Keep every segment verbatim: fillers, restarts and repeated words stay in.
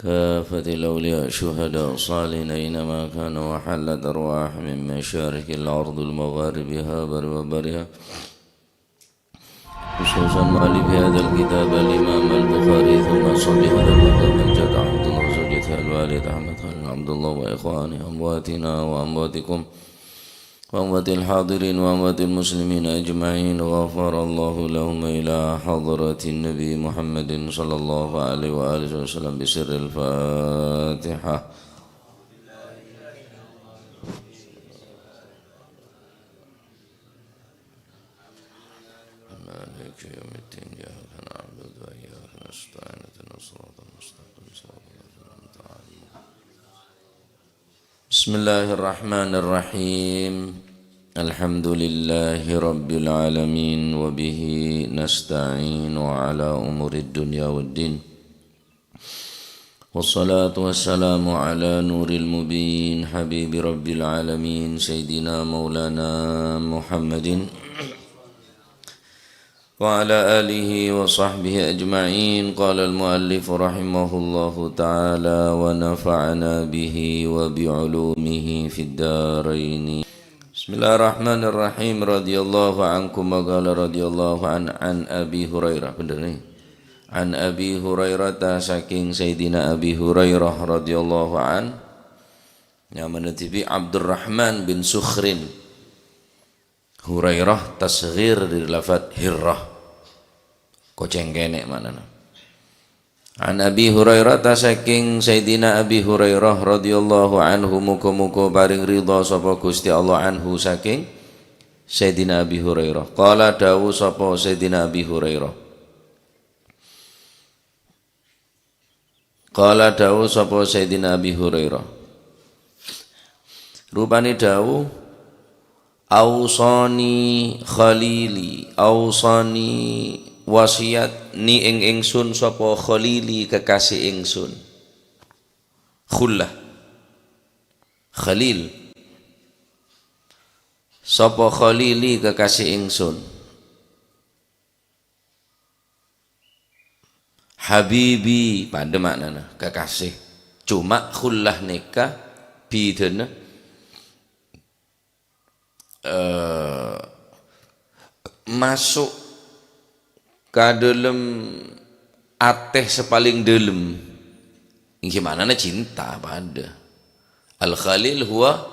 كافة الأولياء الشهداء الصالحين أينما كانوا، وحلت أرواحهم من مشارق الأرض لمغاربها وبرها، خصوصا مؤلف هذا الكتاب الإمام البخاري، ثم صاحب هذا المقام الجد عبد الله، زوجته الوالدة أحمد خليل عبد الله، وإخوانه أمواتنا وأمواتكم وأموات الحاضرين وأموات المسلمين أجمعين، غفر الله لهم، إلى حضرة النبي محمد صلى الله عليه وآله وسلم بسر الفاتحة. مالك يوم الدين، إياك نعبد وإياك نستعين، اهدنا الصراط المستقيم، صراط الذين أنعمت عليهم. Bismillahirrahmanirrahim. Alhamdulillahi rabbil alamin, wa bihi nasta'inu ala umuri dunya waddin. Wassalatu wassalamu ala nuril mubin, habibi rabbil alamin, sayyidina maulana Muhammadin wa ala alihi wa sahbihi ajma'in. Qala al-muallif rahimahullahu ta'ala wa nafa'ana bihi wa bi ulumihi fid daraini. Bismillahirrahmanirrahim. Radhiyallahu ankum wa qala radhiyallahu an, an Abi Hurairah. Bener nih. An Abi Hurairah ta saking Sayyidina Abi Hurairah radhiyallahu an. Nyamana dhibi' Abdurrahman bin Sukhrin. Hurairah tasghir dhâri lafat hirrah. Kocèng kènè' ma'nana. An Abi Hurairah ta saking Sayyidina Abi Hurairah radhiyallahu anhu, muga-muga paring ridha sapa Gusti Allah anhu saking Sayyidina Abi Hurairah. Qala dawuh sapa Sayyidina Abi Hurairah. Qala dawuh sapa Sayyidina Abi Hurairah. Rupane dawuh, "Ausani khalili, ausani wasiat ni ing ingsun sapa khalili kekasih ingsun." Khullah. Khalil. Sapa khalili kekasih ingsun. Habibi, padha maknana, kekasih. Cuma khullah nèka bidhâna, eh, masuk ka dâlem atè sè palèng dâlem. Èngghi ma'nana cinta, padha. Al-Khalil huwa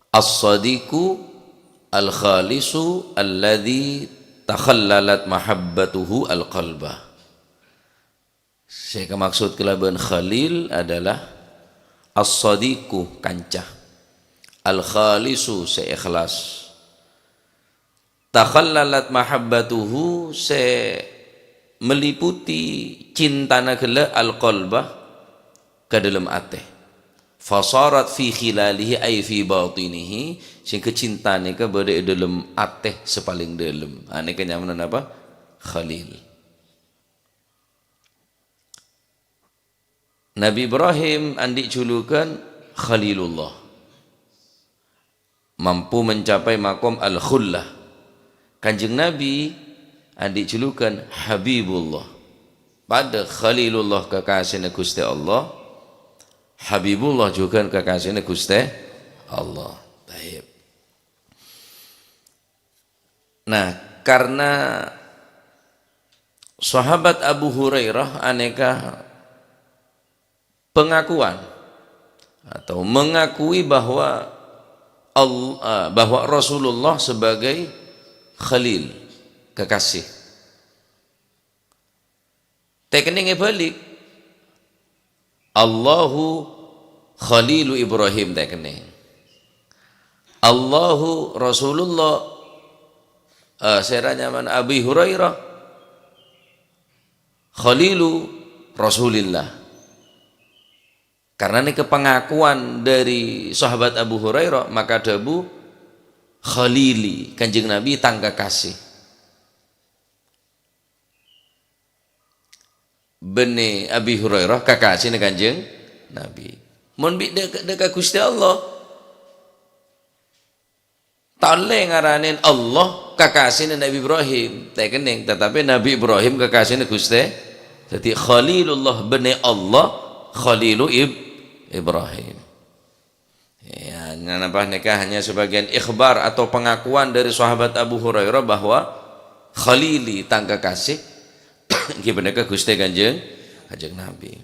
as-sadiqu al-khalisu alladzi takhallalat mahabbatuhu al-qalba. Sè èkamaksud kalabân khalil adalah as-sadiqu, kanca. Al-khalisu, sè ikhlas. Takhallalat mahabbatuhu, sè meliputi cintana ghellâ' al-qalba ka dâlem atè. Fasarat fi khilalihi ay fi batinihi, sehingga cinta nèka bâdâ è dâlem atè sè palèng dâlem. Ah, nèka nyamana napa? Khalil. Nabi Ibrahim andi' julukan Khalilullah. Mampu mencapai makom al-khullah. Kanjeng Nabi andi' julukan Habibullah. Padha Khalilullah kekasihna Guste Allah, Habibullah jugan kekasihna Guste Allah. Taib. Nah, karena sahabat Abu Hurairah aneka pengakuan atau mengakui bahwa Al-, eh, bahwa Rasulullah sebagai Khalil, kekasih. Tekenneng èbâlik. Allahu Khalilu Ibrahim tekenneng. Allahu Rasulullah, eh, sera nyaman Abi Hurairah. Khalilu Rasulillah. Karena ini kepengakuan dari sahabat Abu Hurairah, maka dabu, "Khalili, Kanjeng Nabi tang kekasih." Benne Abi Hurairah, kekasihna Kanjeng Nabi. Mon bi' deka, deka Gusti Allah. Ta' olle ngaranen Allah kakasena Nabi Ibrahim. Tekenneng, tetapi Nabi Ibrahim kakasena Guste Dhâddhi Khalilullah bânnè Allah, Khalilu Ib-, Ibrahim. Ya, napa nèka hanya sebagian ikhbar atau pengakuan dari sahabat Abu Hurairah bahwa Khalili, tang kakasè, ghi panèka Ghustè Kanjeng, Kanjeng Nabi.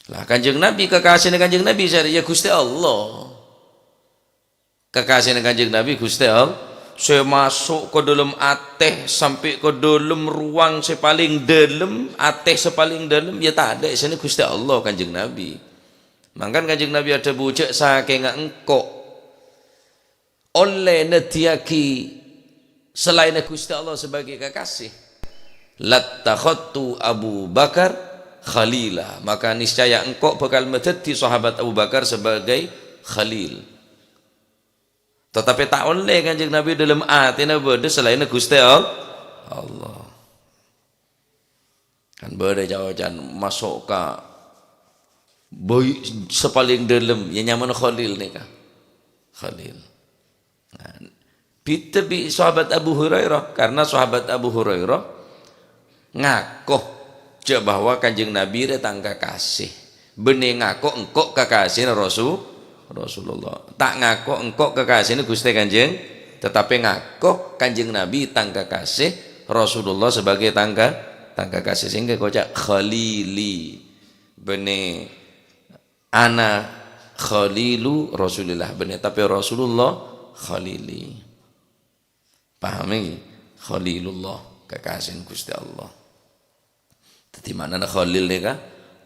Lah, Kanjeng Nabi, kakasèna Kanjeng Nabi, sè ya Ghustè Allah. Kakasèna Kanjeng Nabi, Ghustè Allah, sè maso' ka dâlem atè, sampè' ka dâlem ruang sè palèng dâlem, atè sè palèng dâlem, ya tadâ' sèna Ghustè Allah, Kanjeng Nabi. Mangkana Kanjeng Nabi adhâbu, "Jhâ' sakènga engko' ollè nèddhiyâghi salaènna Ghustè Allah sebagai kakasè. Lattakhadtu Abu Bakar khalila." Maka niscaya engko' bhâkal madhâddhi sahabat Abu Bakar sebagai khalil. Tatapè ta' ollè Kanjeng Nabi dâlem atèna bâdâ salaènna Ghustè All-, Allah. Kan bâdâ ca-oca'an maso' ka bâi sè palèng dâlem, ya nyamana Khalil nèka. Khalil. Nah, bhidhâ bi' sahabat Abu Hurairah, karena sahabat Abu Hurairah ngako jhâ' bahwa Kanjeng Nabi rè tang kakasè. Bânnè ngako engko' kakasèna Rasu-, Rasulullah. Ta' ngako engko' kakasèna Ghustè Kanjeng, tatapè ngako Kanjeng Nabi tang kakasè, Rasulullah sebagai tang ka-, tang kakasè. Sehingga koca' Khalili. Bânnè ana Khalilu Rasulillah. Bânnè tapè Rasulullah Khalili. Paham ngghi? Khalilullah, kakasèna Ghustè Allah. Dhâddhi, ma'nana Khalil nèka,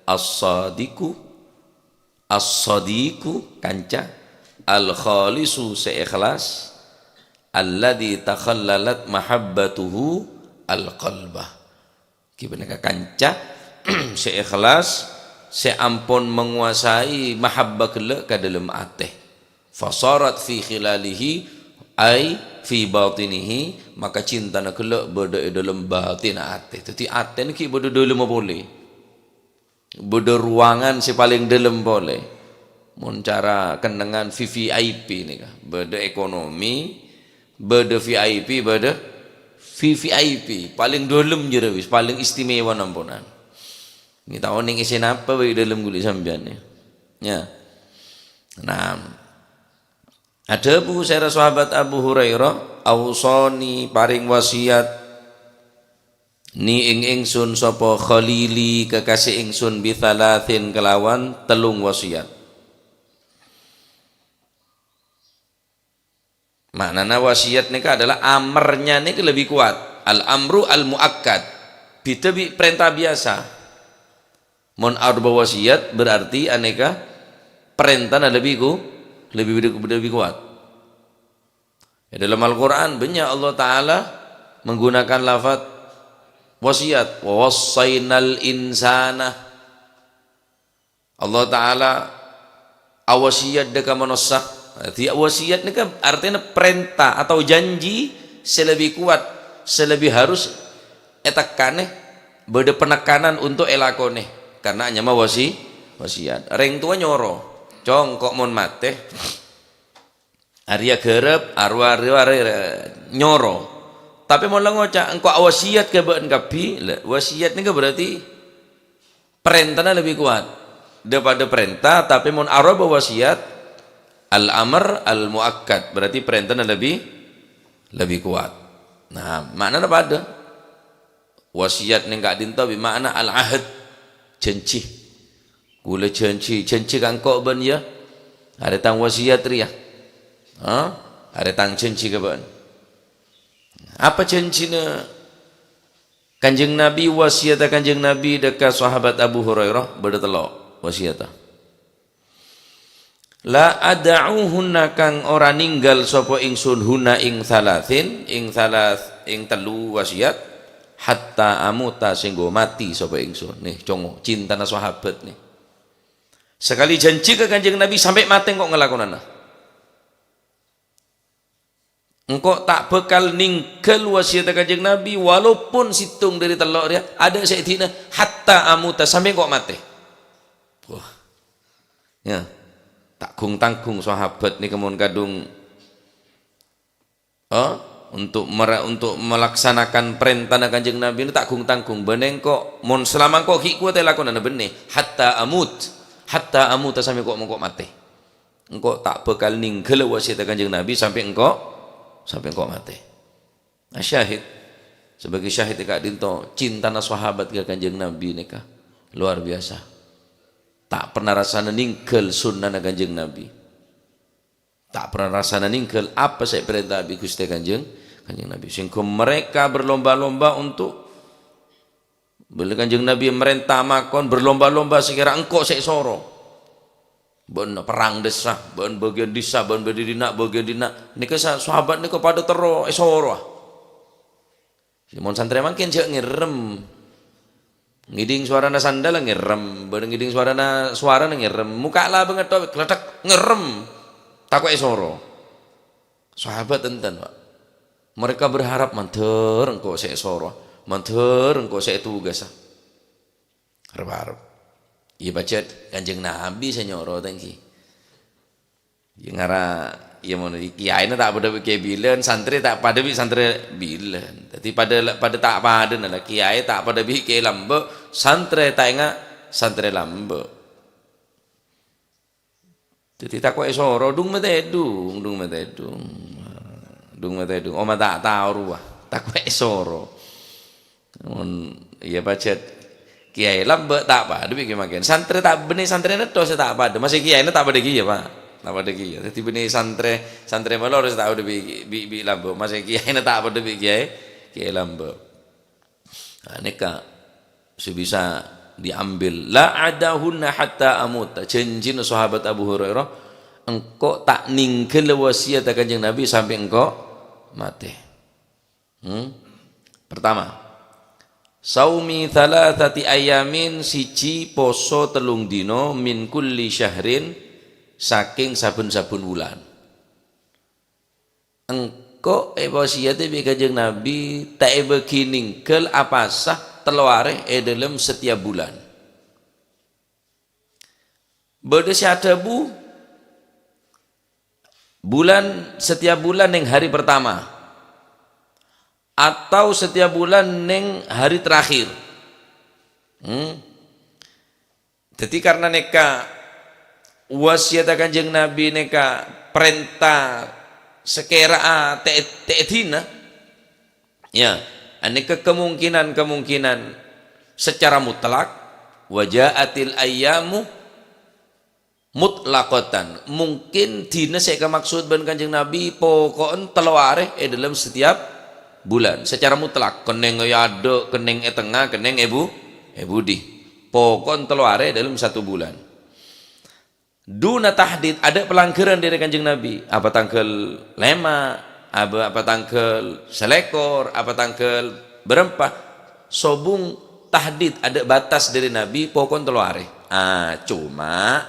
as-sadiqu, as-sadiqu, kanca, al-khalisu, sè ikhlas, alladzi takhallalat mahabbatuhu al-qalba. Ghi panèka kanca sè ikhlas, sè ampon manguasai mahabbah ghellâ' ka dâlem atè. Fasarat fi khilalihi, ai fi batinihi, maka cintana ghellâ' bâdâ è dâlem batinna atè. Dhâddhi, atèna ghi' bâdâ dâlemma polè. Bâdâ ruangan sè palèng dâlem polè. Mon cara kennengngan V V I P nèka, bâdâ ekonomi, bâdâ V I P, bâdâ V V I P. Palèng dâlem jârèya wis, palèng istimewa namponan. Ngghi tao nèng èssèna apa bhâi dâlem ghuli sampèyan, ya. Ya. Nah, adhâbu sèra sahabat Abu Hurairah, "Ausani, parèng wasiyat, ni ing ingsun sapa khalili, kakasè ingsun, bi tsalatsin, kalawan tellung wasiyat." Ma'nana wasiyat nèka adalah amernya nèka lebih kuat. Al-amru al-muakkad. Bhidhâ bi' parènta biyasa. Mon aropa wasiyat berarti anèka parèntana lebih ku-, lebih, lebih kuat. È dâlem Al-Qur'an bânnya' Allah Ta'ala menggunakan lafaz wasiyat, "Wa wassainal insana." Allah Ta'ala awasiyat dâ' ka manossa. Dhâddhi, wasiyat nèka artèna parènta atau janji sè lebih kuat, sè lebih harus ètekkanè, bâdâ penekanan untuk èlakonè. Karena nyama wasi-, wasiyat. Rèng towa nyoro, "Cong, ko' mon matè, arèya ghârâp, arowa, arowa, arowa," nyoro. Tapè mon la ngoca', "Engko' awasiyat ka bâ'na kabbhi," la, wasiyat nèka berarti parèntana lebih kuat. Dâ-padâ parènta, tapè mon aropa wasiyat, al-amr al-muakkad, berarti parèntana lebih, lebih kuat. Nah, ma'nana padâ. Wasiyat nèng ka'dinto bi ma'na al-ahd, janji. Kaulâ janji, janji ka engko' bân iyâ. Arè tang wasiyat rèya. Ha? Arè tang janji ka bân. Apa janjina Kanjeng Nabi, wasiyatta Kanjeng Nabi dâ' ka sahabat Abu Hurairah, bâdâ tello' wasiyatta. "La ada'uhunna, kang ora ninggal sapa ingsun, hunna ing tsalatsin, ing tsalas-, ing tellu wasiyat, hatta amuta, sèngghâ matè sapa ingsun." Nè, congo, cintana sahabat, nè. Sakali janji ka Kanjeng Nabi, sampè' matè engko' ngalakonana. Engko' ta' bhâkal ninggal wasiyatta Kanjeng Nabi, walaupun sèttong dâri tello' rèya, adâ' sè èdina, "Hatta amuta," sampè' engko' matè. Wah. Ya. Tanggung-tanggung sahabat nèka mon kadhung, eh, untuk mere-, untuk melaksanakan parèntana Kanjeng Nabi nèka ta' gung-tanggung. Bânnè engko', mon salama engko' ghi' kowat èlakonana bânnè, hatta amut. Hatta amut, samè ko', mongko matè. Engko' ta' bhâkal nèngghâl wasiyatta Kanjeng Nabi sampè' engko', sampè' engko' matè. Nah, syahid, sebagai syahid è ka'dinto, cintana sahabat ka Kanjeng Nabi nèka luar biasa. Ta' pernah rassana nèngghâl sunnana Kanjeng Nabi. Ta' pernah rassana nèngghâl apa sè èparènta bi' Ghustè Kanjeng, Kanjeng Nabi. Sehingga mereka berlomba-lomba untuk, bilâ Kanjeng Nabi marènta makon, berlomba-lomba, "Sakèra engko' sè èsoro. Bâ'na perang dissa, bâ'na bâgiyân dissa, bâ'na bâdâ dinna', bâgiyân dinna'." Nèka sa-, sahabat nèka padâ terro èsoro, ah. Mon santrè mangkèn jhâ' ngèrèm. Ngèdhing sowarana sandal ngèrèm, bâdâ ngèdhing sowarana, sowarana ngèrèm. Mokka' labângnga tho' gleddhek ngèrèm. Tako' èsoro. Sahabat enten, Pak. Mereka berharap, "Mandhâr engko' sè èsoro, mandhâr engko' sè ètugasa." Arep-arep. Iyâ, pajhât Kanjeng Nabi sè nyoro, ta' ènggi. Iyâ, ngara, iyâ, mon kèyaèna ta' padâ bi' kèyaè bilân, santrè ta' padâ bi' santrè bilân. Dhâddhi padâ, padâ ta' padâna la, kèyaè ta' padâ bi' kèyaè lambâ', santrè ta' enga' santrè lambâ'. Dhâddhi tako' èsoro, "Dung matèdung, dung matèdung. Dung matèdung. Oma ta' tao rowa." Tako' èsoro. Mon, iyâ, pajhât kèyaè lambâ' ta' padâ bi' kèyaè mangkèn. Santrè ta' bânnè santrèna tho' sè ta' padâ. Masè kèyaèna ta' padâ kèya, Pak. Ta' padâ kèya. Dhâddhi bânnè santrè, santrè malolo sè ta' padâ bi', bi', bi' lambâ'. Masè kèyaèna ta' padâ bi' kèyaè, kèyaè lambâ'. Nah, nèka sè bisa diambil. "La adahunna hatta amut." Janjina sahabat Abu Hurairah, "Engko' ta' nèngghâl wasiyatta Kanjeng Nabi sampè' engko' matè." Hmm? Pertama, "Saumi thalathati ayamin," siji poso tellung dina, "min kulli syahrin," sakèng sabbhân-sabbhân wulan. Engko' èwasiyadhi bi' Kanjeng Nabi ta' èbâghi nèngghâl apasa tello arè è dâlem setiap bulan. Bâdâ sè adhâbu, bulan, setiap bulan neng hari pertama, atau setiap bulan neng hari terakhir. Hmm. Dhâddhi, karna nèka wasiyatta Kanjeng Nabi nèka parènta sakèra'a ta'-, ta' èdina, ya, anèka kemungkinan-kemungkinan secara mutlak, "Wa ja'atil ayyamu mutlaqatan." Mungkin dina sè èkamaksud bân Kanjeng Nabi poko'en tello arè è dâlem setiap bulan, secara mutlak. Kennèng è adâ', kennèng è tengnga, kennèng è bu-, è budi. Poko'en tello arè è dâlem satu bulan. Duna tahdid, adâ' palangghârân dâri Kanjeng Nabi. Apa tangghâl lèma', apa, apa tangghâl salèkor, apa tangghâl bârâmpa. Sobung tahdid, adâ' batas dâri Nabi, poko'en tello arè. Ah, coma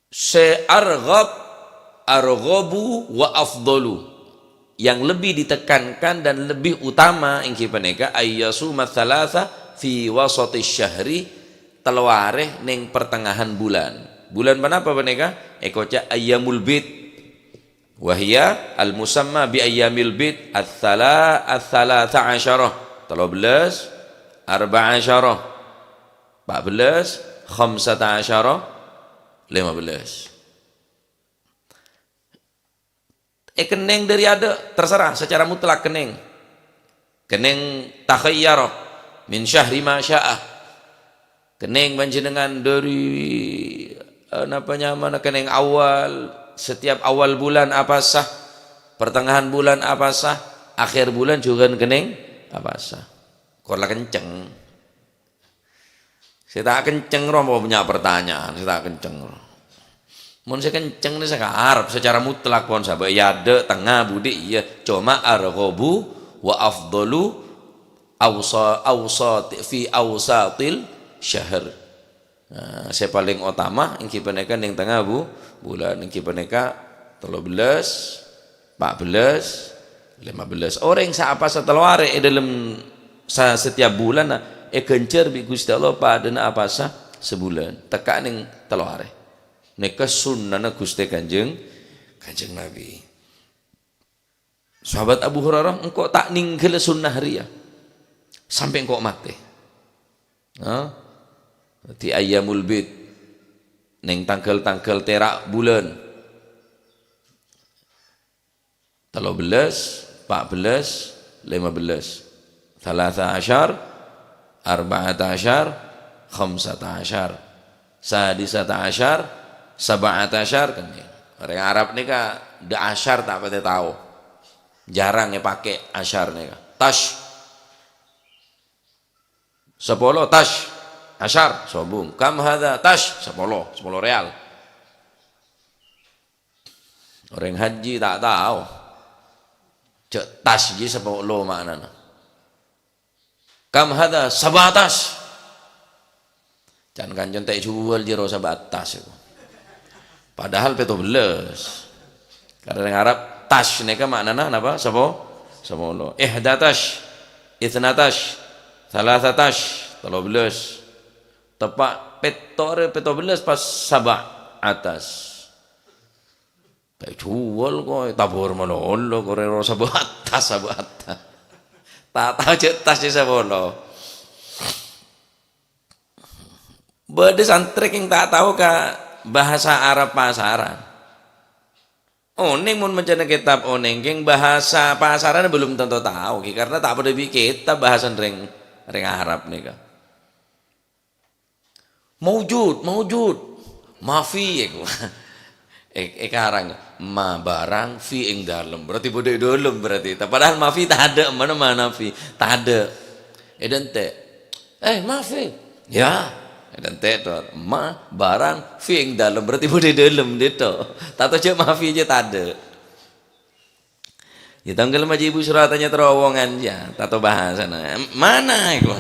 sè arghab, arghabu wa afdalu, yang lebih ditekankan dan lebih utama ènggi panèka ayyasuma thalatha fi wasati syahri, tello arè neng pertengahan bulan. Bulan ponapa panèka? Èkoca' ayyamul bid. Wa hiya al-musamma bi ayyamil bid, ats-tsala-, ats-tsalatsa asyara, tello bellâs, arba'a asyara, pa' bellâs, khamsata asyara, lèma bellâs. Èkennèng dâri adâ', terserah, secara mutlak kennèng. Kennèng takhayyara min syahri ma sya'a. Kennèng panjhennengngan dâri, eh, napa nyamana, kennèng awal, setiap awal bulan apasa, pertengahan bulan apasa, akhir bulan jhughân kennèng apasa. Kor la kenceng. Sè ta' kenceng rowa, apa bânnya' pertanyaan sè ta' kenceng rowa. Mon sè kenceng nè sè arep secara mutlak pon sabâ', è adâ', tengnga, budi, iyâ. Coma arghabu wa afdalu awsa-, awsat-, fi awsatil syahr. Nah, sè palèng otama ènggi panèka neng tengnga bu-, bulan, ènggi panèka tello bellâs, pa' bellâs, lèma bellâs. Orèng sè apasa tello arè è dâlem sa-, setiap bulanna èghânjhâr bi' Ghustè Allah padâna apasa sabulân, tekka' neng tello arè. Nèka sunnana Ghustè Kanjeng, Kanjeng Nabi. Sahabat Abu Hurairah, "Engko' ta' nèngghâlâ sunnah rèya sampè' engko' matè." Hah? Dhâddhi ayyamul bid, neng tangghâl-tangghâl tèra' bulân. Tello bellâs, pa' bellâs, lèma bellâs. Salasa asyar, arba'ata asyar, khamsata asyar, sadisata asyar, saba'ata asyar, kan ya. Orèng Arab nèka dâ' asyar ta' patè tao. Jarang èpakè asyar nèka. Tash. Sapolo, tash. Asyar, sobung. Kam hadza? Tash, sapolo. Sapolo real. Orèng haji ta' tao. Jâ' tash jiyâ sapolo ma'nana. Kam hadza? Sab'atash. Can-kancan ta' èjhuwâl jiyâ rowa sab'atash iku. Padahal pètto bellâs. Karena orèng Arab, tash nèka ma'nana napa? Sapo-, sapolo. Ihdatash, itsnatash, salasatash, tello bellâs. Teppa' pètto arè pètto bellâs pas saba'atash. Ta' èjhuwâl kok, tabor malolo, kok rèya rowa saba'atash, saba'atash. Ta' tao jâ' tash jiyâ sapolo. Bâdâ santrè kèng ta' tao ka bahasa Arab pasaran. Onèng mon macana kètab onèng, kèng bahasa pasaran belum tanto tao, ghi, karena ta' padâ bi' kètab bahasa rèng, rèng Arab nèka. Maujud, maujud. Mafi, èko. È-, èkarang. Ma barang, fi ing dalem. Berarti bâdâ è dalem berarti. Ta-, padahal mafi tadâ', mana ma nafi? Tadâ'. Èdântè'. Eh, mafi. Ya. Èdântè' to. Ma barang, fi ing dalem. Berarti bâdâ è dalem, dito. Tato jâ' mafi jâ' tadâ'. Ya, tangghâl maji Ibu Sura tanya terowongan, ya, tato bahasana. Mana iku?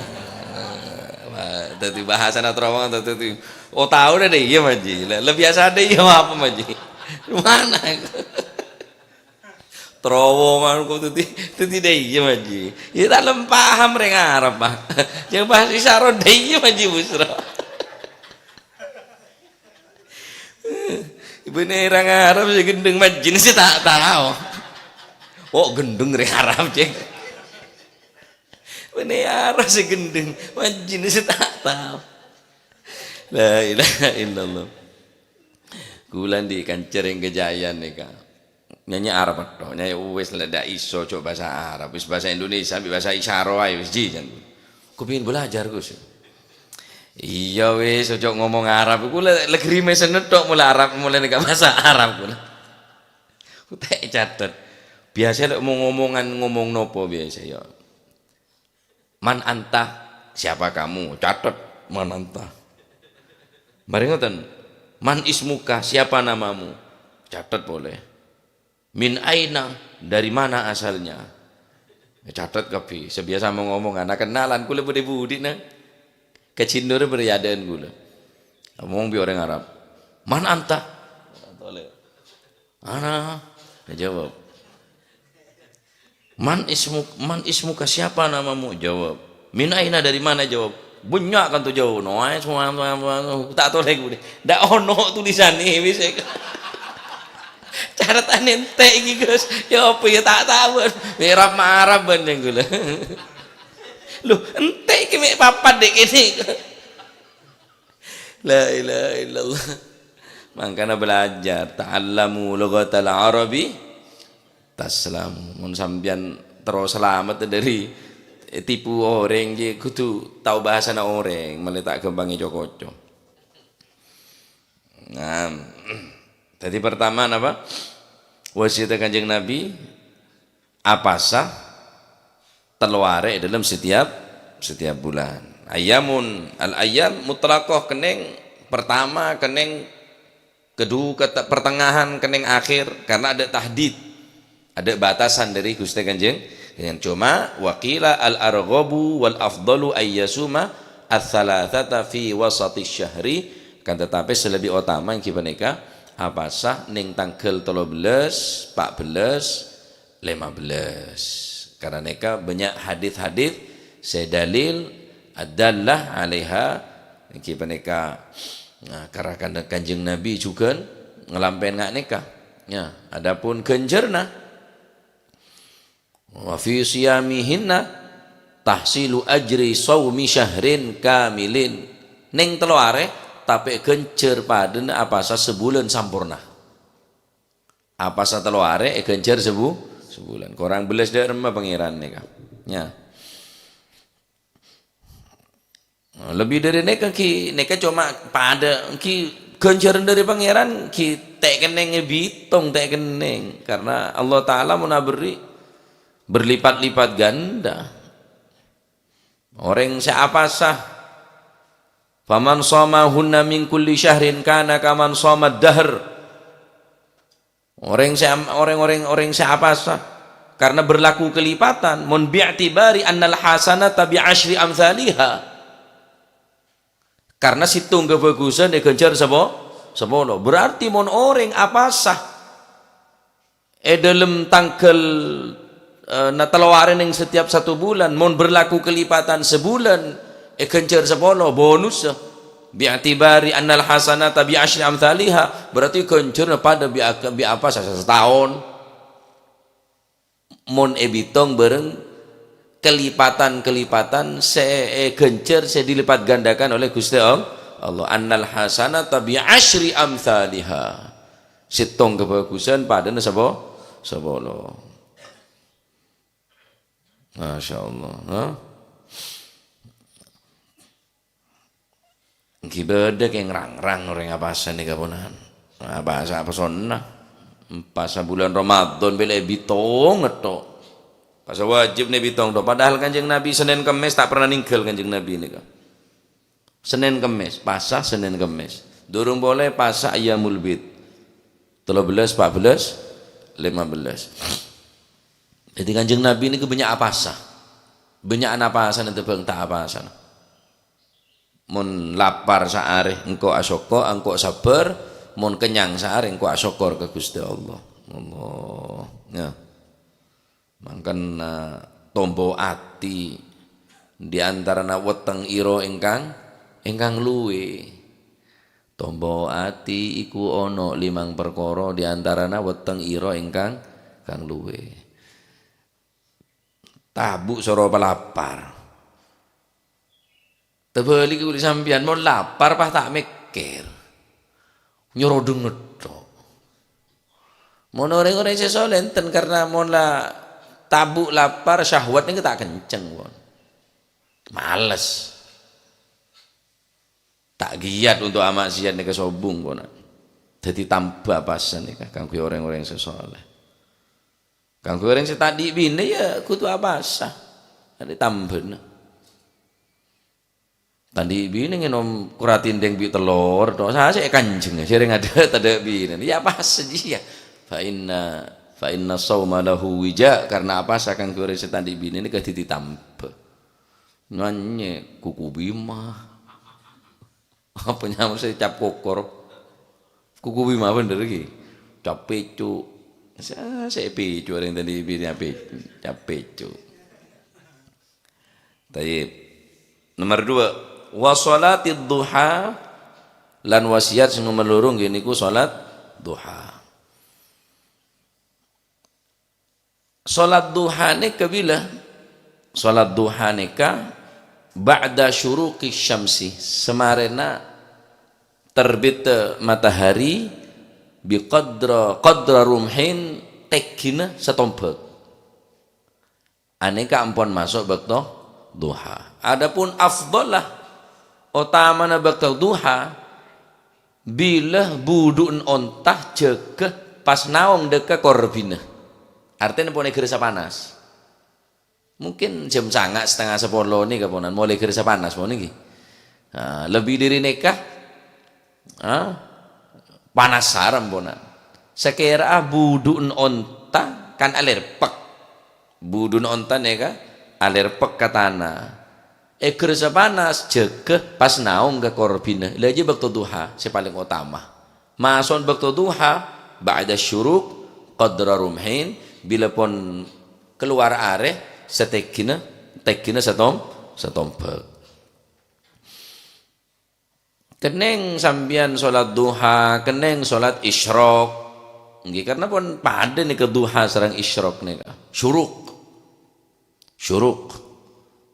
Wah, dâddhi bahasana terowongan, dâddhi, oh, tao dâ' iyâ, Maji. La, la biasa dâ' iyâ apa, Maji? Mana iku? Terowongan kok dâddhi, dâddhi dâ' iyâ, Maji. Ya, ta' lem paham rèng Arab, Pak. Yang bahasa Isyarat dâ' iyâ, Maji Busra. Bânnè rèng Arab sè ghendheng majin sè ta' tao. Oh, ghendheng rèng Arab, cèng. Bânnè Arab sè ghendheng majin sè ta' tao. La ilaha illallah. Kaulâ andi' kanca rèng Kajayân nèka. Nyanyi Arab tok, nyanyi wis la dâ' iso cok bhâsa Arab, wis bhâsa Indonesia, bi' bhâsa isyara aè wis ji, jan. Ku pèngèn belajar, Gus. Iyâ wis, ojo ngomong Arab. Ku la, la grimesen tok mula Arab, mula nèka bhâsa Arab ku la. Ku ta' ècatet. Biasa lek mau ngomongan, ngomong nopo biasa ya. "Man anta?" "Siapa kamu?" Catet, "Man anta." Mari ngoten. "Man ismuka?" "Siapa namamu?" Catet pole. "Min aina?" "Dari mana asalnya?" Catet kabeh. Sebiasa mau ngomong, "Ana kenalan, kula budi-budi, nah." Kacindor beriadaan kula. Ngomong bi' orang Arab. "Man anta?" Tole. "Ana." Jawab. "Man ismu, man ismuka, siapa namamu?" Jawab. "Min aina, dari mana?" Jawab. Banyak kan tu jawab. No, ae semua, semua, semua, semua. Tak tolek budi. Ndak ono tulisan ini, bisa. Cara tanya ente iki, Gus. Ya apa ya, tak tahu. Merap marap banding gula. Loh, ente iki mek papat dek ini. La ilaha illallah. Mangkana belajar, ta'allamu lughatal arabi taslamu. Mun sampeyan terus selamat dari tipu oreng, ya kudu tau bahasana oreng, mele tak gampang co-koco. Nah, jadi pertama napa? Wasiat Kanjeng Nabi, apasa tello arè dalam setiap, setiap bulan. Ayyamun, al-ayyam mutlaqah, keneng pertama, keneng kedua, kete-, pertengahan, keneng akhir, karena ada tahdid, ada batasan dari Gusti Kanjeng. Dengan cuma, waqila al-arghabu wal afdalu ayyasuma ats-tsalatsata fi wasati syahri, kan tetapi sè lebbi otama inggih panèka apasa neng tanggal tello belas, empat belas, lima belas. Karena nèka banyak hadis-hadis sè dalil adallah alaiha, ngghi panèka, nah, karena Kanjeng Nabi juga ngelampain nga' nèka. Ya, adapun ganjarna, Wa fi siyamihinna tahsilu ajri shaumi syahrin kamilin. Neng tello arè, tapè èghânjhâr padâna apasa sabulân samporna. Apasa tello arè èghânjhâr sabu-, sabulân. Korang bellas dâ' remma Pangèran nèka. Ya. Lebbi dâri nèka ghi, nèka coma padâ ghi ghânjhârân dâri Pangèran ghi ta' kennèng èbitong, ta' kennèng. Karna Allah Ta'ala mon aberri' berlipat-lipat ganda. Orèng sè apasa, "Faman shamahunna min kulli syahrin kana kaman shamad dahr." Orèng sè am-, orèng-orèng, orèng sè apasa, karna berlaku kelipatan, mon bi'tibari annal hasanata bi asyri amthaliha. Karna sèttong kabhâghusân èghânjhâr sapo-, sapolo. Berarti mon orèng apasa è dâlem tangghâl, eh, na tello arè neng setiap satu bulan, mon berlaku kelipatan sabulân, èghânjhâr sapolo, bonus. Bi'tibari annal hasanata bi asyri amthaliha, berarti ghânjhârânna padâ bi-, bi apasa sa-, sataon. Mon èbitong bhâreng kelipatan-kelipatan sè èghânjhâr sè dilipat gandakan oleh Ghustè All-, Allah. "Annal hasanata bi asyri amthaliha." Sèttong kabhâghusân padâna sapo-, sapolo. Masya Allah, ha? Ghi bâdâ kèng rang-rang orèng apasa nèka ponan. Apasa, apasa sonnat. Apasa bulân Ramadan bhâi èbitong tok. Apasa wajib nè bitong tok. Padahal Kanjeng Nabi Senin Kemis ta' pernah ninggal Kanjeng Nabi nèka. Senin Kemis, pasa Senin Kemis. Durung polè pasa Ayyamul Bid. Tello bellas, pa' bellas, lèma bellas. Jadi Kanjeng Nabi nèka bânnya' apasa. Bânnya'an apasa nèka bhâi ta' apasa. Mon lapar saarè engko' asokkor, engko' sabbhâr, mon kennyang saarè engko' asokkor ka Ghustè Allah. Allah. Ya. Mangkana tombo ati di antarana weteng ira engkang, engkang luwè. Tombo ati iku ana limang parkara di antarana weteng ira engkang, kang luwè. Tabu' soro palapar. Tabâlighi kulâ sampèyan, mon lapar pas ta' mèkkèr. Nyoro dhunget tok. Mon orèng-orèng sè soleh enten, karna mon la tabu' lapar, syahwat nèka ta' kenceng, pon. Males. Ta' giyat untuk amaksiat nèka sobung, pon. Dhâddhi tambâ apasa nèka kaangghuy orèng-orèng sè soleh. Kaangghuy orèng sè ta' andi' binè ya kodhu apasa. Andi' tambâna. Ta' andi' binè ngènom kora tèndhâng bi' tellor, tok sasè kanjeng, sèrèng adâ' tadâ' binè. Ya apasa jiya. Fa inna, fa inna shauma lahu wija, karna apasa kaangghuy orèng sè ta' andi' binè nèka dhâddhi tambâ. Nyanyè, kuku bima. Apa nyamana sè cap kokor? Kuku bima bhender ghi. Cap pèco'. Sa-, sè pèco' orèng tadi bini pè-, cap pèco'. Tayyib. Nomor dua, wa shalatid duha, lan wasiat sing nomor loro nggih niku salat duha. Salat duha nèka bilâ? Salat duha nèka ba'da syuruqi syamsi, samarèna terbit matahari, bi qadra, qadra rumhin, tènggina satombhâk. Anèka ampon maso' bâkto duha. Adapun afdhallah, otamana bâkto duha, bilâ budhu'en onta jâgâ pas naong dâ' ka korbhina. Artèna pon è ghârsa panas. Mungkin jam sanga' setengah sapolo nèka ponan, molaè ghârsa panas pon nèka. Nah, lebbi dâri nèka, ah, panas sarem ponan. Sakèra'a budhu'en onta kan alèrpek. Budhu'en onta nèka alèrpek ka tana. È ghârsa panas, jâgâ pas naong ka korbhina. La jiyâ bâkto duha sè palèng otama. Maso'an bâkto duha, ba'da syuruq, qadra rumhin, bilâ pon kalowar arè, satènggina, tènggina satom-, satombhâk. Kennèng sampèyan salat duha, kennèng salat isyraq. Ngghi, karna pon padâ nèka duha sareng isyraq nèka. Syuruq. syuruk.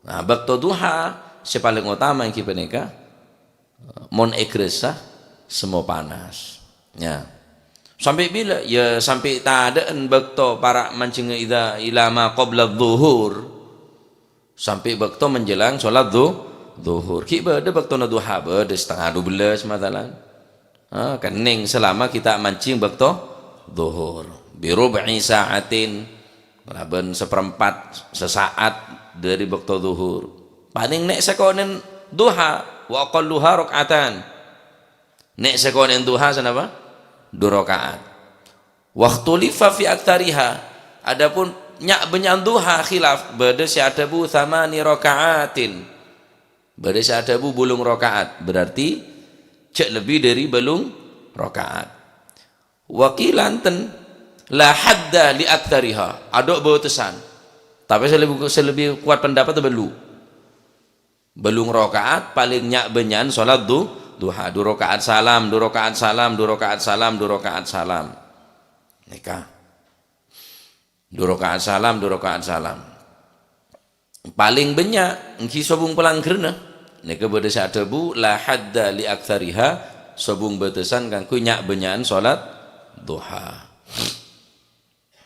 Nah, bâkto duha sè palèng otama èngghi panèka, mon ègressa semmo panas. Ya. Sampè' bilâ? Ya, sampè' tadâ'ân bâkto para' manjhengnga idza ila ma qabla dhuhur. Sampè' bâkto menjelang sholat dhu-, dhuhur. Ghi' bâdâ bâktona duha, bâdâ satengnga dubellâs, masalan. Ah, kennèng selama ghi' ta' manjheng bâkto dhuhur. Bi rub'i sa'atin, kalabân saperempat sasa'at dâri bâkto dhuhur. Palèng nè' sakonè'en duha, wa aqalluha rak'atan. Nè' sakonè'en duha sanapa? Dhu raka'at. Wakhtulifa fi aktsariha. Adapun nya'-, bânnya'an duha khilaf, bâdâ sè adhâbu tsamani raka'atin. Bâdâ sè adhâbu bâllung raka'at, berarti jhâ' lebbi dâri bâllung raka'at. Wa qila enten, la hadda li aktsariha, adâ' bâtessan. Tapè sè lebbi, sè lebbi kowat pendapat bâllu'. Bâllung raka'at palèng nya'-, bânnya'an sholat dhu-, duha. Dhu raka'at salam, dhu raka'at salam, dhu raka'at salam, dhu raka'at salam. Nèka. Dhu raka'at salam, dhu raka'at salam. Palèng bânnya' èngghi sobung palangghârrâ. Nèka bâdâ sè adhâbu, la hadda li aktsariha, sobung bâtessan kaangghuy nya'-, bânnya'an sholat duha.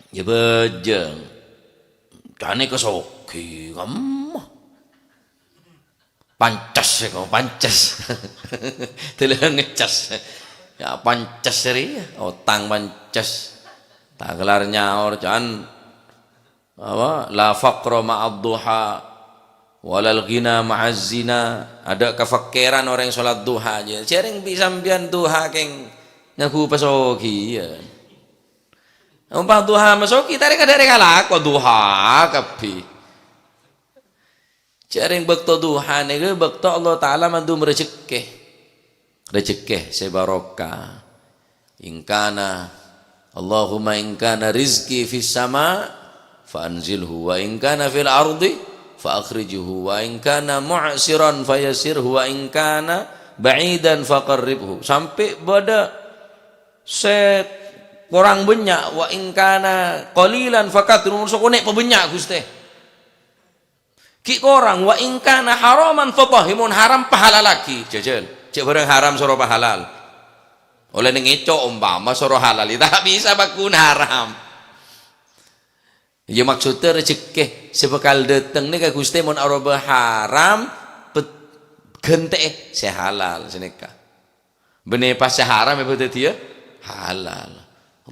Ya bâjâng. Jhâ' nèka soghi, kamma. Pances ya, kok pances. Dâlâ ngecas. Ya, pances rèya, otang pances. Ta' kellar nyaor, jhân. Apa? La faqra ma'ad duha, walal ghina ma'az zina. Adâ' kafakkiran orèng sholat duha, jhâ'. Jhâ' rèng bi' sampèyan duha kèng ngangghuy pasoghi, ya. Ompa duha masoghi, ta' rèng adâ' rèng alako duha kabbhi. Jhâ' rèng bâkto duha nèka bâkto Allah Ta'ala mandum rejhekkè. Rejhekkè sè barokah. In kana, Allahumma in kana rizqi fis sama, fa anzilhu, wa in kana fil ardi, fa akhrijhu, wa in kana mu'siran, fa yassirhu, wa in kana ba'idan, fa qarribhu. Sampè' bâdâ sè korang bânnya', wa in kana qalilan, fa katsirhu, mon sakonè' pabânnya', Ghustè. Ghi' korang, wa in kana haraman fatahhir, mon haram pahalallaghi. Jhâjhâl, jhâ' bhârâng haram soro pahalal. Ollè nèng èco' ompama soro halal, ta' bisa paggun haram. Ya, maksoddhâ rejhekkè sè bhâkal dâteng nèka, Ghustè, mon aropa haram, pet-, ghântè'è sè halal, sanèka. Bânnè pas sè haram èpadhâddhiyâ halal.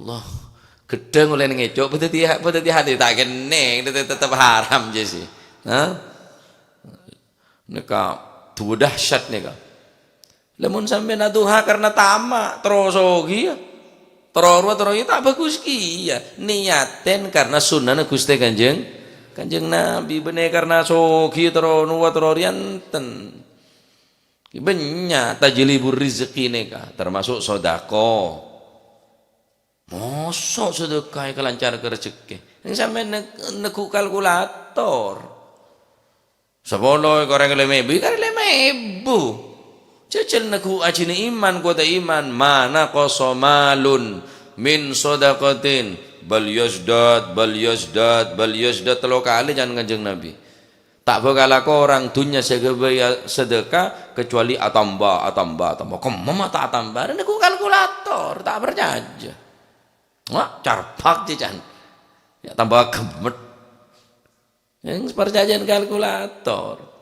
Allah, ghâddhâng ollè nèng èco', padhâddhi, padhâddhi hati ta' kennèng, tet-, tetep haram, jhâ' sè. Hah? Nèka duwâ dahsyat nèka. Lamon sampèyan aduha karna tama', terro soghi, ya. Terro rowa, terro, ya, ta' bhâghus kèya. Niyaten karna sunnana Ghustè Kanjeng, Kanjeng Nabi, bânnè karna soghi, terro nowa, terro rèya enten. Bânnya' tajlibur rizqi nèka, termasuk sodako. Mosok sedekah kalancar ka rejhekkè. Nèng sampèyan neg-, neggu' kalkulator. Sapolo èkorang lèma èbu, èkorang lèma èbu. Jhâjhâl neggu' ajina iman, kowata iman. Ma naqasa malun min shadaqatin, bal yazdad, bal yazdad, bal yazdad. Tello kalè can Kanjeng Nabi. Ta' bhâkal akorang dhunnya sè èghâbây sedekah, kecuali atamba, atamba, atamba. Kemma ma' ta' atamba? Arèya neggu' kalkulator, ta' parcajâ. Wah, carbak, cè' can. Ya, tamba ghemmet. Yang parcajâ kalkulator.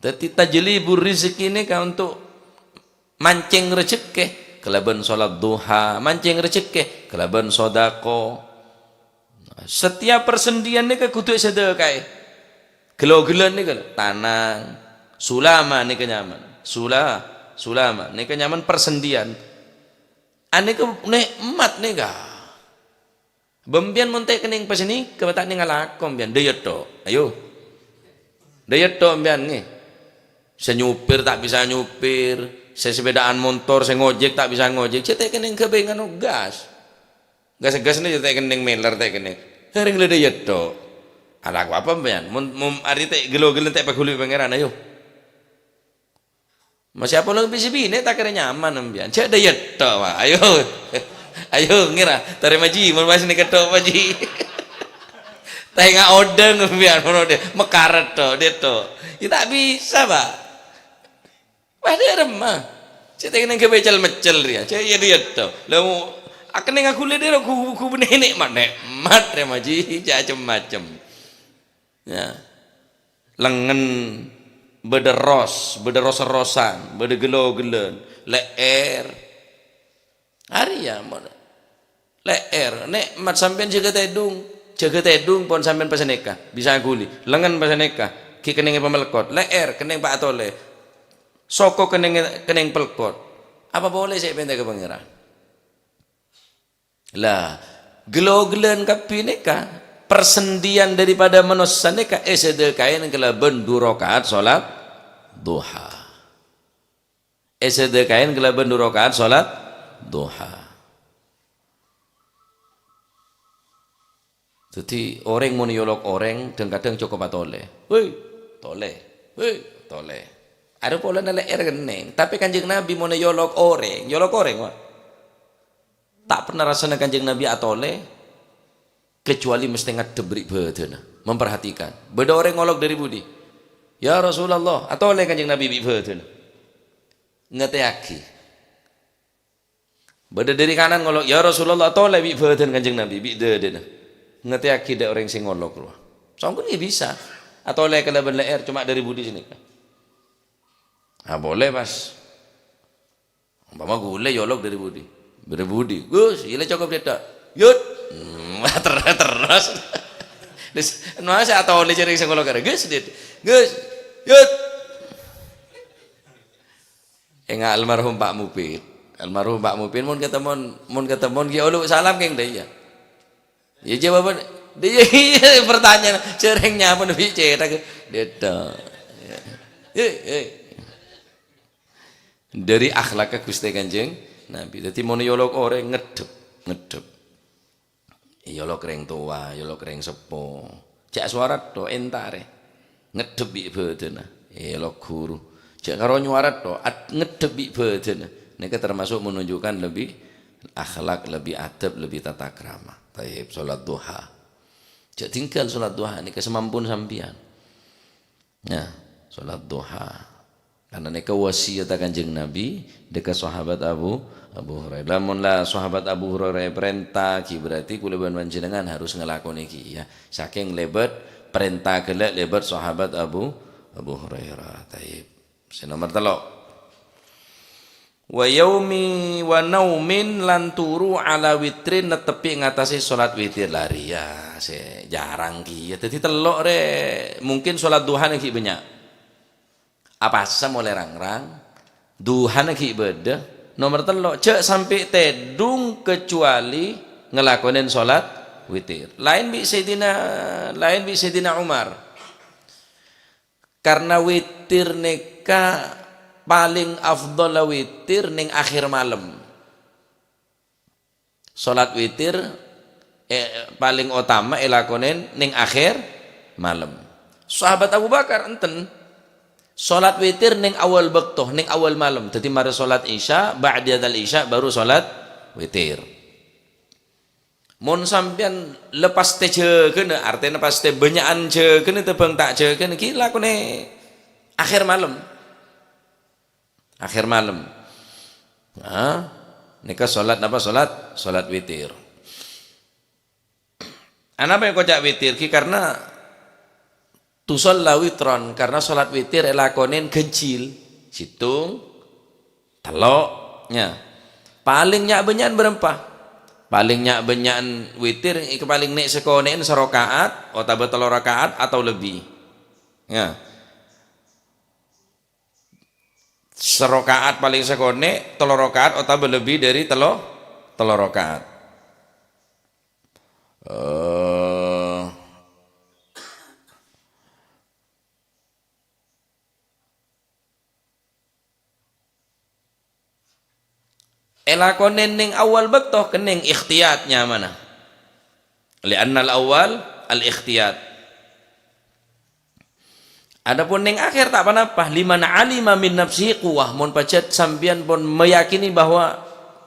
Dhâddhi, tajlibur rizqi nèka untuk mancèng rejhekkè kalabân sholat duha, mancèng rejhekkè kalabân sodako. Setiap persendian nèka kodhu èsedeka'è. Gelo-gelon nèka lho, tanang, sulama nèka nyaman. Sula-, sulama nèka nyaman persendian. Anèka nè'mat nèka. Bâ' empèyan mon ta' kennèng pasanèka, ta' nèng alako empèyan, dâiyâ tho'. Ayo. Dâiyâ tho' empèyan, ngghi. Sè nyopir ta' bisa nyopir, sè sepedaan montor, sè ngojek ta' bisa ngojek, sè ta' kennèng ghâbây nganu gas. Gas-gas nèka ta' kennèng meller, ta' kennèng. Arèng la dâiyâ tho'. Alako apa empèyan? Mon, mon arè ta' gelo-gelo ta' paghuli Pangèran, ayo. Masè apolong bi' sè binè' ta' kèra nyaman empèyan. Jhâ' dâiyâ tho', Pak. Ayo. Ayo, ngèra. Tarèma, Ji. Mon pas nèka tho', Pak Ji. Tenga odeng biar mono de mekaret to, de to. Ya tak bisa, Pak. Wah, de remma. Cek tenga ghâbây cel-mecel rèya. Cek ya dia to. Lah, akene ngagule de gu-, gu-, gu-, nenek mat, ne'mat rèya, Ji. Cek macem-macem. Ya. Lengen bâdâ ros, bâdâ ros-rosan, bâdâ gelo-gellon, le'er. Arèya mon le'er, ne'mat sampèyan jâgâ tèdung. Jâgâ tèdung pon sampèyan pas nèka, bisa ghuli. Lengen pas nèka, ghi' kennèng èpamelkot. Le'er kennèng pa' atolè. Soko kennèng, kennèng pelkot. Apa polè sè èpènta ka Pangèran? Lah, gelo-gellon kabbhi nèka, persendian daripada manossa nèka èsadhâkaè kalabân du rakaat salat duha. Èsadhâkaè kalabân du rakaat salat duha. Dhâddhi, orèng mon èolok orèng, dhâng-kadhâng cokop atolè. "Woi, tolè. Woi, tolè." Arè polana le'er kennèng. Tapè Kanjeng Nabi mon èolok orèng, èolok orèng, Pak. Ta' pernah rassana Kanjeng Nabi atolè, kecuali mestè ngaddhep bi' bhâdhânna, memperhatikan. Bâdâ orèng ngolok dâri budi? "Ya Rasulullah," atolè Kanjeng Nabi bi' bhâdhânna. Ngatèyaghi. Bâdâ dâri kanan ngolok, "Ya Rasulullah," atolè bi' bhâdhân Kanjeng Nabi, bi' dâdâna. Ngatèyaghi dâ' orèng sè ngolok rowa. Songghuna bisa. Atolè kalabân le'er, coma dâri budi sanèka. Ah, polè pas. Umpama ghulâ èolok dâri budi? Dâri budi? "Gus, ghilâ cokop dâ' ta'." "Yut." Hmm, ter-, terros. Terros, masa atolè jârèng sè ngolok arè. "Gus, dit. Gus, yut." Enga' almarhum Pak Mupin. Almarhum Pak Mupin mon katemon, mon katemon ghi' olo' salam kèng dâ' iyâ. Ya jawaban, dâ' iyâ, iyâ, pertanyaan jârèng nyaman bi' cèthak. Dâ' ta'. Ya. Eh, eh. Dâri akhlakka Ghustè Kanjeng Nabi. Dhâddhi mon èolok orèng ngaddhep, ngaddhep. Èolok rèng towa, èolok rèng seppo. Jhâ' sowara to, èntarè. Ngaddhep bi' bhâdhânna. Èolok ghuru. Jhâ' karo nyowara to, at-, ngaddhep bi' bhâdhânna. Nèka termasuk menunjukkan lebbi akhlak, lebbi adab, lebbi tata krama. Taib, salat duha. Jhâ' tinggal salat duha nèka samampun sampèyan. Nah, salat duha. Karna nèka wasiyatta Kanjeng Nabi, dâ' ka sahabat Abu, Abu Hurairah. Lamon la sahabat Abu Hurairah èparènta, ghi berarti kaulâ bân panjhennengngan harus ngalakonè ghi, ya. Sakèng lèbât parènta ghellâ' lèbât sahabat Abu, Abu Hurairah. Taib. Sè nomer tello'. "Wa yaumi wa naumin," lan turu ala witrin, netteppi ngatasè salat witir. Lah rèya sè jhârâng kèya. Dhâddhi tello' rè, mungkin salat duhana ghi' bânnya'. Apasa molè rang-rang? Duhana ghi' bâdâ. Nomer tello', jhâ' sampè' tèdung kecuali ngalakonè salat witir. Laèn bi' Sayyidina, laèn bi' Sayyidina Umar. Karna witir nèka palèng afdhalla witir nèng akhèr malem. Salat witir, eh, palèng otama èlakonè nèng akhèr malem. Sahabat Abu Bakar enten. Salat witir nèng awal bâkto, nèng awal malem. Dhâddhi marè salat Isya, ba'diyal Isya, baru salat witir. Mon sampèyan la pastè jâgâna, artèna pastè bânnya'an jâgâna tèmbhâng ta' jâgâna, ghi lakonè akhèr malem. Akhèr malem. Nah, nèka salat napa? Salat, salat witir. Anapa èkoca' witir? Ghi karna tusalla witron, karna salat witir èlakonè ghânjhil. Sèttong, tello', nya. Palèng nya'-bânnya'an bârâmpa? Palèng nya'-bânnya'an witir, èko palèng nè' sakonè'en sarakaat, otabâ tello rakaat atau lebbi. Nya. Sarakaat palèng sakonè', tello rakaat otabâ lebbi dâri tello, tello rakaat. Eh, èlakonè nèng awal bâkto kennèng ikhtiyat nyamana. Li'annal awal al-ikhtiyat. Adapun nèng akhèr ta' ponapa, liman alima min nafsihi quwwah, mon pajhât sampèyan pon meyakini bahwa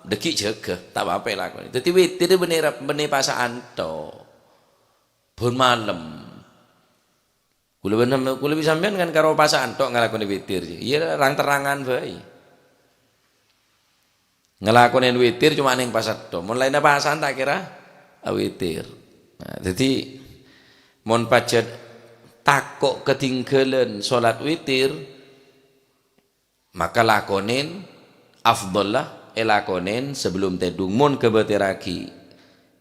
dâgghi' jâgâ, ta' apa-apa èlakonè. Dhâddhi witir bânnè rap-, bânnè pasa'an to. Bân malem. Kaulâ bân sampè-, kaulâ bi' sampèyan kan karo pasa'an tok ngalakonè witir. Iyâ, rang-terrangan bhâi. Ngalakonè witir coma neng pasa'an tok. Mon laènna pasa'an ta' kèra awitir. Nah, dhâddhi mon pajhât tako' kadhingghâlân salat witir, maka lakonè, afdhal la, èlakonè sabellum tèdung. Mon kabâtèrraghi,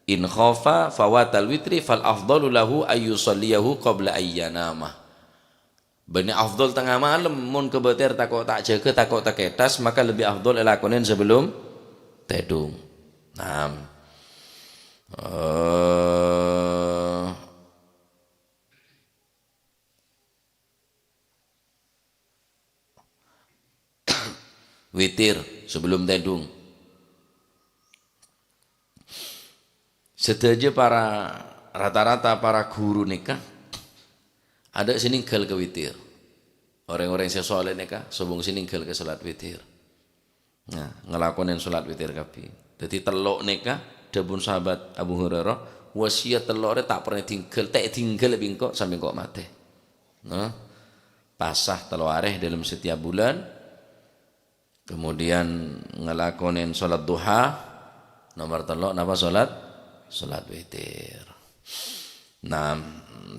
in khafa fawatal witri fal afdhalu lahu ayyusalliyahu qabla ayyanama. Bânnè afdhal tengnga malem, mon kabâtèr tako' ta' jâgâ, tako' takèthas, maka lebbi afdhal èlakonè sabellum tèdung. Naam. Eh, Witir sabellum tèdung. Sadhâjâ para, rata-rata para ghuru nèka adâ' sè nèngghâl ka witir. Orèng-orèng sè soleh nèka sobung sè nèngghâl ka salat witir. Nah, ngalakonè salat witir kabbhi. Dhâddhi tello' nèka, dhâbuna sahabat Abu Hurairah, wasiyat tello' arè ta' parlo èdhingghâl, ta' èdhingghâl bi' engko' sampè' engko' matè. Nah, pasa tello' arè dalam setiap bulan. Kemudian ngalakonè salat duha. Nomor tello' napa salat? Salat witir. Nah,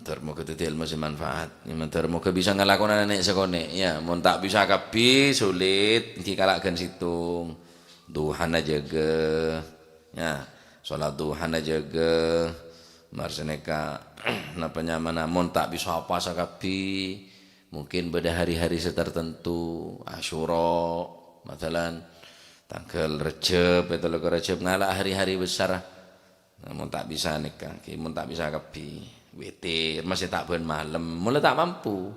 ter moga dhâddhi ilmu sè manfaat. Ter moga bisa ngalakonè nè' sakonè'. Ya, mon ta' bisa kabbhi, sulit. Ènggi kala' ghân sèttong. Duhana jâgâ. Ya, salat duhana jâgâ. Mar sanèka, napa nyamana, mon ta' bisa apasa kabbhi, mungkin bâdâ hari-hari sè tartentu, Asyura, masalan, tangghâl Rejjeb, pètto Rejjeb, ngala' hari-hari besar. Nah, mon ta' bisa nèka, ki, mon ta' bisa kabbhi, witir, masè ta' bân malem, mula ta' mampu.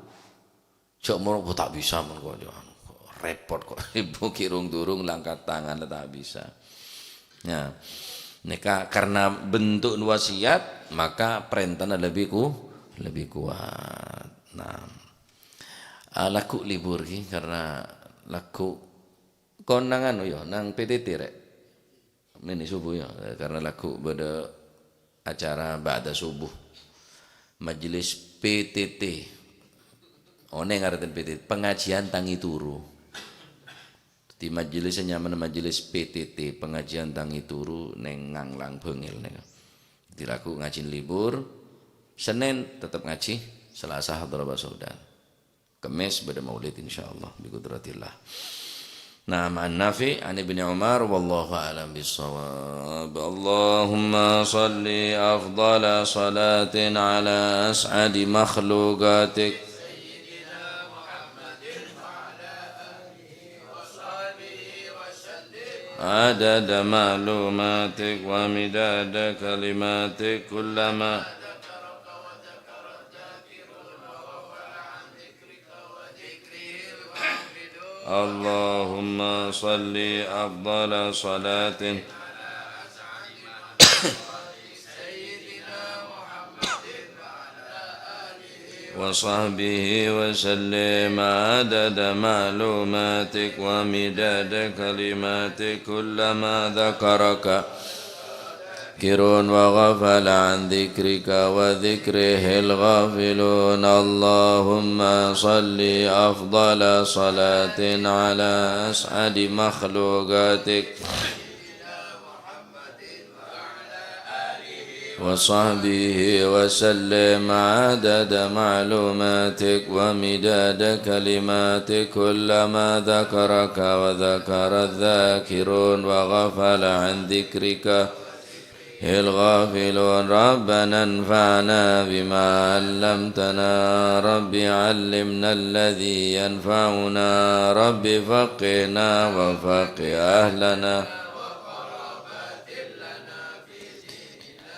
Jhâ' mon, "Kok ta' bisa, mon kok, anu, kok repot kok." Ibu ki rung-durung la angkat tangan la ta' bisa. Ya. Nèka karena bentuk wasiat, maka perintahnya lebih ku-, lebih kuat. Nah. Ah, lagghu' libur ki karena lagghu' kon nang anu ya, nang P T T rek. Mènè subuh ya, karena lagghu' bâdâ acara ba'da subuh. Majelis P T T. Onèng artèna P T T, pengajian tangi turu. Dhâddhi majelisnya nyamana majelis P T T, pengajian tangi turu neng Nganglang Bengel nèka. Dhâddhi lagghu' ngajhi libur, Senin tetep ngajhi, Selasa hadrah basa udan. Kemis bâdâ maulid insyaallah bi qudratillah. Nah, ma'an Nafi' an Ibni Umar, wallahu a'lam bissawab. Allahumma shalli afdhala salatin ala as'adi makhluqatik. Adada ma'lumatik wa midada kalimatik kullama Allahumma shalli afdhala salatin wa sahbihi wa sallim adada ma'lumatik wa midada kalimatik kullama dzakaraka dzakirun wa ghafala an dzikrika wa dzikrihil ghafilun. Allahumma shalli afdhala salatin ala as'adi makhluqatik wa sahbihi wa sallim adada ma'lumatik wa midada kalimatik kullama dzakaraka wa dzakara dzakirun wa ghafala an dzikrika الغافلون. ربنا انفعنا بما علمتنا. رب علمنا الذي ينفعنا. رب فقهنا وفقه أهلنا.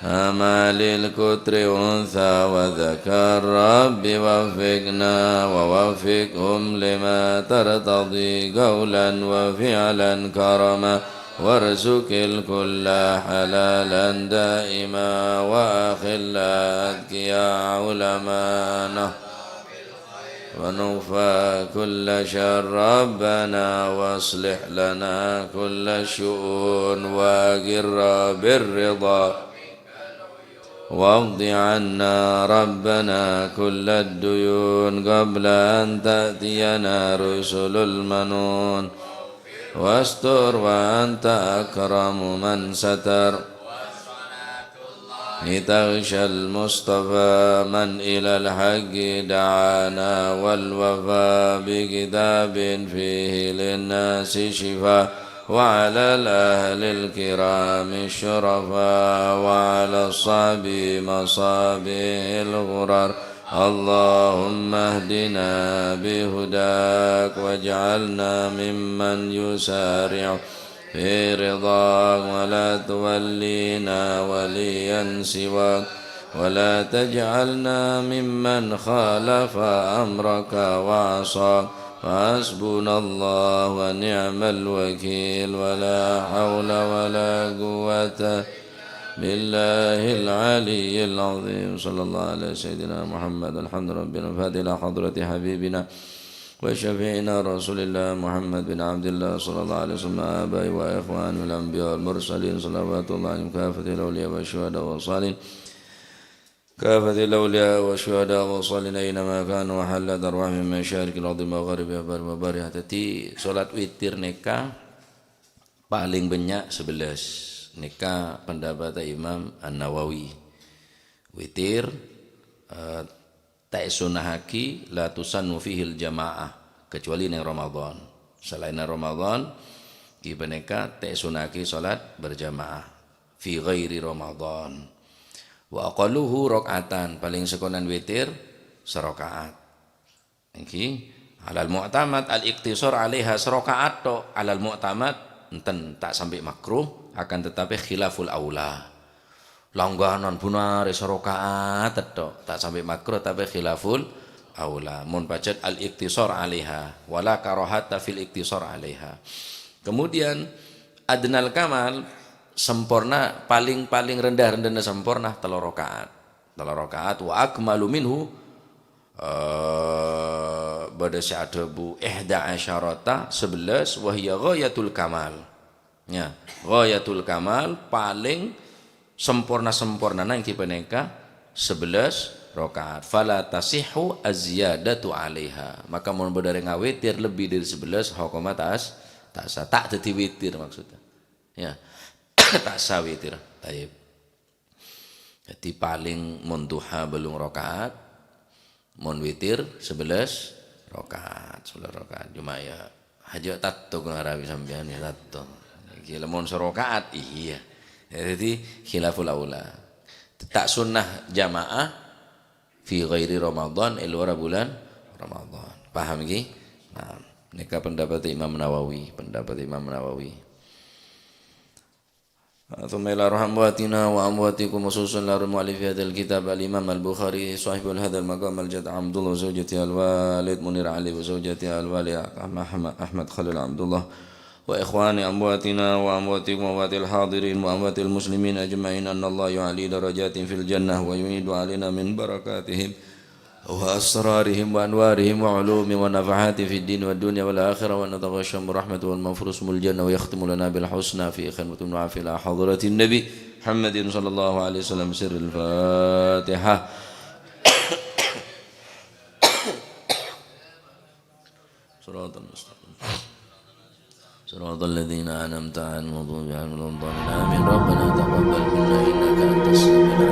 أمال الكتر أنثى وذكر. رب وفقنا ووفقهم لما ترتضي قولا وفعلا كرما. وارزق الكل حلالا دائما وأخلاء أتقياء علماء ونوفى كل شر. ربنا واصلح لنا كل الشؤون وأقر بالرضا واقض عنا ربنا كل الديون قبل أن تأتينا رسل المنون. واستر وأنت أكرم من ستر. تغشى المصطفى من إلى الحق دعانا والوفا بكتاب فيه للناس شفاء وعلى الأهل الكرام الشرفاء وعلى الصحب مصابيح الغرر. اللهم اهدنا بهداك واجعلنا ممن يسارع في رضاك ولا تولينا وليا سواك ولا تجعلنا ممن خالف أمرك وعصاك. فحسبنا الله ونعم الوكيل ولا حول ولا قوة بالله العلي العظيم. صلى الله على سيدنا محمد. الحمد لله رب العالمين. الفاتحة إلى حضرة حبيبنا وشفيعنا رسول الله محمد بن عبد الله صلى الله عليه وسلم. آبائي وإخواني الأنبياء والمرسلين صلوات الله عليهم كافة الأولياء والشهداء والصالحين. كافة الأولياء والشهداء والصالحين أينما كانوا وحلت أرواحهم من مشارق الأرض ومغاربها وبحرها وبرها. Dhâddhi, salat witir nèka palèng bânnya' sabellâs. Nèka pendapat Imam An-Nawawi. Witir, eh, ta' èsunnahaghi, la tusannu fihil jama'ah, kecuali neng Ramadan. Salaènna Ramadan, ghi panèka ta' èsunnahaghi salat berjamaah fi ghairi Ramadan. Wa aqalluhu raka'atan, palèng sakonè'an witir sarakaat. Èngghi, alal mu'tamad al-iqtisar 'alaiha, sarakaat tok, alal mu'tamad enten ta' sampè' makruh, akan tetapi khilaful aula. Langganan bhunarè sarakaat tok, ta' sampè' makruh, tapè khilaful aula. Mon pajhât al-iqtisar 'alaiha, wala karahata fil iqtisar 'alaiha. Kemudian, adnal kamal, sempurna, paling-paling rendah-rendahnya sempurna, tello rakaat. Tello rakaat, wa akmalu minhu, eh, bâdâ sè adhâbu ihda asyarata, sabellâs, wa hiya ghayatul kamal. Ya, ghayatul kamal, paling sempurna-sempurnana èngghi panèka sabellâs rakaat. Fala tasihhu az-ziyadatu 'alaiha. Maka mon bâdâ orèng ngawitir lebbi dâri sabellâs, hokomma ta' s-, ta' sah, ta' dhâddhi witir maksudnya. Ya, ta' sah witir. Tayyib. Dhâddhi paling mon duha bâllung rakaat, mon witir sabellâs rakaat, sabellâs rakaat. Cuma ya, hajâ tatto kong arawi sampèyan ya tatto. Iki lamon sarakaat, iyâ. Ya, dhâddhi khilaful aula. Ta' sunnah jamaah fi ghairi Ramadan, è lowar bulân Ramadan. Paham iki? Nah, nèka pendapat Imam Nawawi, pendapat Imam Nawawi. ثم إلى روح أمواتنا وأمواتكم، وخصوصا إلى روح مؤلف هذا الكتاب الإمام البخاري صاحب هذا المقام الجد عبد الله وزوجته الوالد منير علي وزوجته الوالد أحمد، أحمد خليل عبد الله، وإخوان أمواتنا وأمواتكم وأموات الحاضرين وأموات المسلمين أجمعين، أن الله يعلي درجاتهم في الجنة ويعيد علينا من بركاتهم وأسرارهم وأنوارهم وعلومهم ونفحاتهم في الدين والدنيا والآخرة، وأن يتغشاهم برحمته والمفروس الجنة، ويختم لنا بالحسنى في خدمة وفي إلى حضرة النبي محمد صلى الله عليه وسلم. سر الفاتحة. صراط المستقيم. صراط الذين أنعمت عليهم غير المغضوب عليهم ولا الضالين. آمين. ربنا تقبل منا إنك أنت السميع العليم.